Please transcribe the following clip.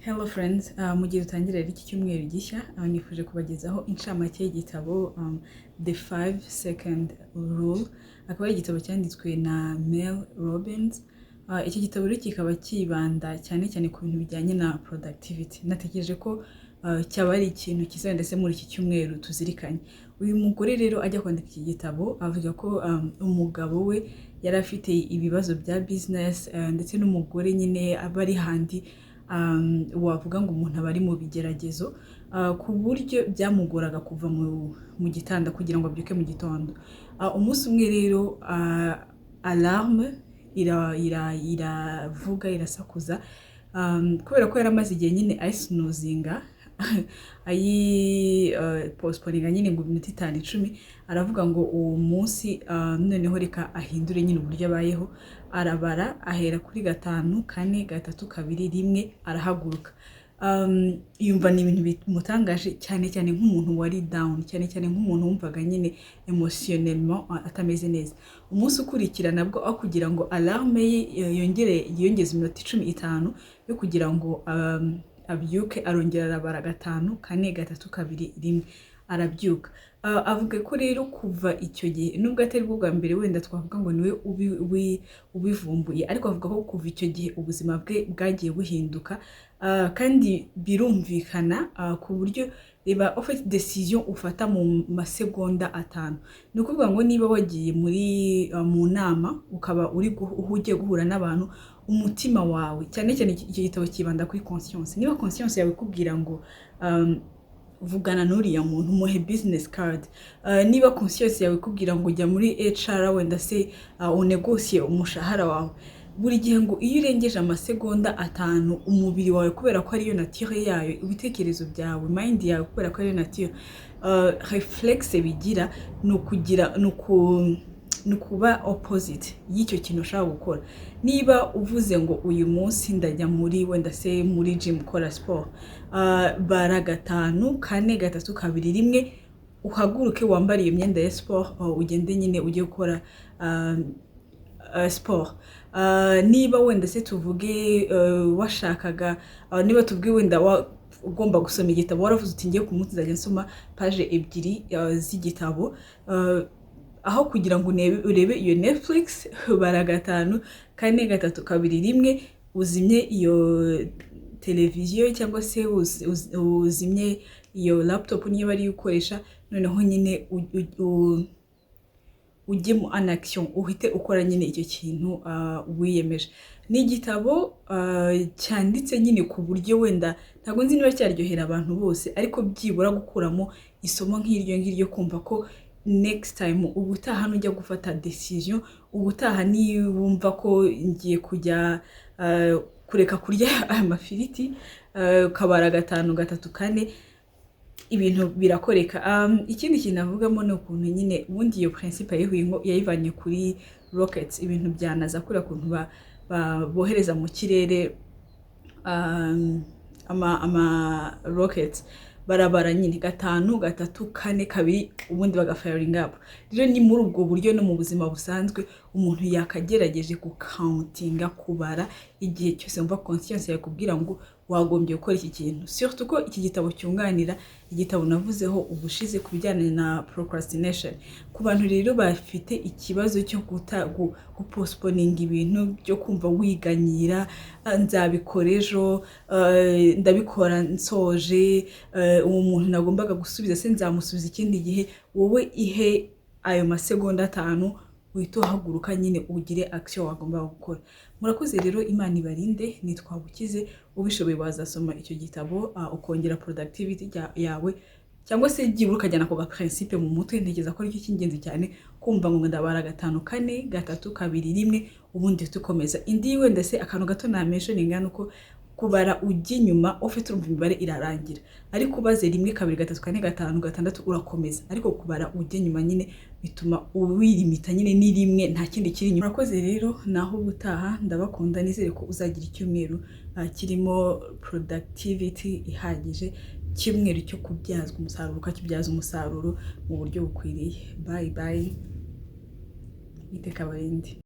Hello friends, mu gihe dutangira rero iki cyumweru gishya, nifuje kubagezaho incamake y'igitabo The 5 Second Rule, akaba ari igitabo cyanditswe na Mel Robbins. Iki gitabo rero kikaba kibanda cyane cyane ku bintu bijyanye na productivity. Natekereje ko cyaba ari ikintu cyiza ndetse muri iki cyumweru tuzirikanye. Uyu mugore rero ajya kwandika iki gitabo avuga ko umugabo we yari afite ibibazo bya business, ndetse n'umugore nyine aba ari handi wavuga ngo umuntu aba ari mu bigeragezo, ku buryo byamugoraga kuva mu gitanda kugira ngo abyuke mu gitondo. Umunsi umwe rero alarme iravuga, irasakuza, kubera ko yari amaze igihe nyine ayisnoozinga, ayi postponinga nyine ngo iminota 5, 10. Aravuga ngo uwo munsi noneho reka ahindure nyine uburyo abayeho. Arabara, ahera kuri gatanu, kane, gatatu, kabiri, rimwe, arahaguruka. Yumva ni ibintu bimutangaje cyane cyane nk'umuntu wari down, cyane cyane nk'umuntu wumvaga nyine émotionnellement atameze neza. Umunsi ukurikira nabwo, aho kugira ngo alarme ye yongere yiyongeze iminota 10, 5 yo kugira ngo abyuke, arongera arabara gatanu, kane, gatatu, kabiri, rimwe, arabyuka. Avuga ko rero kuva icyo gihe, nubwo atari bwo bwa mbere wenda twavuga ngo niwe ubivumbuye, ariko avuga ko kuva icyo gihe ubuzima bwe bwagiye buhinduka. Kandi birumvikana, ku buryo reba ufite decision ufata mu masegonda 5. Ni ukuvuga ngo niba wagiye mu nama, ukaba uri ugiye guhura n'abantu, umutima wawe, cyane cyane icyo gitabo kibanda kuri conscience, niba conscience yawe ikubwira ngo vugana n'uriya muntu, umuhe business card, niba conscience yawe ikubwira ngo jya muri HR wenda se unegosiye umushahara wawe, buri gihe ngo iyo urengeje amasegonda 5, umubiri wawe, kubera ko ariyo nature yayo, ibitekerezo byawe, mind yawe, kubera ko ariyo nature, réflexe bigira ni ukugira ni ukuba opposite y'icyo kintu ushaka gukora. Niba uvuze ngo uyu munsi ndajya muri wenda se muri gym gukora siporo, bara gatanu, kane, gatatu, kabiri, rimwe, uhaguruke, wambare iyo myenda ya siporo, ugende nyine ujye gukora siporo. Niba wenda se tuvuge washakaga, niba tuvuge wenda ugomba gusoma igitabo, waravuze uti ngiye ku munsi nzajya nsoma page 2 z'igitabo, aho kugira ngo urebe iyo Netflix, bara gatanu, kane, gatatu, kabiri, rimwe, uzimye iyo televiziyo cyangwa se uzimye iyo laptop niba ariyo ukoresha, noneho nyine ujye mu en action, uhite ukora nyine icyo kintu wiyemeje. Ni igitabo cyanditse nyine ku buryo wenda ntabwo nzi niba cyaryohera abantu bose, ariko byibura gukuramo isomo nk'iryo ngiryo, kumva ko next time, ubutaha nujya gufata decision, ubutaha niwumva ko ngiye kujya kureka kurya aya mafiriti, ukabara gatanu, gatatu, kane, ibintu birakoreka. Ikindi kintu avugamo ni ukuntu nyine ubundi iyo principe yayivanye kuri rockets, ibintu bya NASA, kuriya kuntu bohereza mu kirere ama rockets, barabara nyine gatanu, gatatu, kane, kabiri, ubundi bagafiringa up. Rero ni muri ubwo buryo no mu buzima busanzwe umuntu yakagerageje gucountinga, kubara igihe cyose wumva conscience yakubwira ngo wagombye gukora iki kintu, surtout ko iki gitabo cyunganira igitabo navuzeho ubushize ku bijyanye na procrastination. Ku bantu rero bafite ikibazo cyo gupostponinga ibintu, byo kumva wiganyira, "Ah, nzabikora ejo, ndabikora nsoje, uwo muntu nagombaga gusubiza se nzamusubiza ikindi gihe", wowe ihe ayo masegonda 5, uhite uhaguruka nyine ugire action wagombaga gukora. Murakoze rero, Imana ibarinde. Nitwa Bukize. Ubishoboye wazasoma icyo gitabo, ukongera productivity yawe, cyangwa se byibura ukajyana ako gaprincipe mu mutwe. Ntekereza ko aricyo cy'ingenzi cyane, kumva ngo ndabara gatanu, kane, gatatu, kabiri, rimwe, ubundi tukomeza indi. Wenda se akantu gato namentioninga ni uko kubara ujya inyuma ufite, urumva imibare irarangira, ariko ubaze rimwe, kabiri, gatatu, kane, gatanu, gatandatu, urakomeza. Ariko kubara ujya inyuma nyine bituma wirimita nyine ni rimwe, nta kindi kiri inyuma. Murakoze rero, naho ubutaha. Ndabakunda. Nizere ko uzagira icyumweru kirimo productivity ihagije, icyumweru cyo kubyazwa umusaruro, ukakibyaza umusaruro mu buryo bukwiriye. Bye bye, Uwiteka abarinde.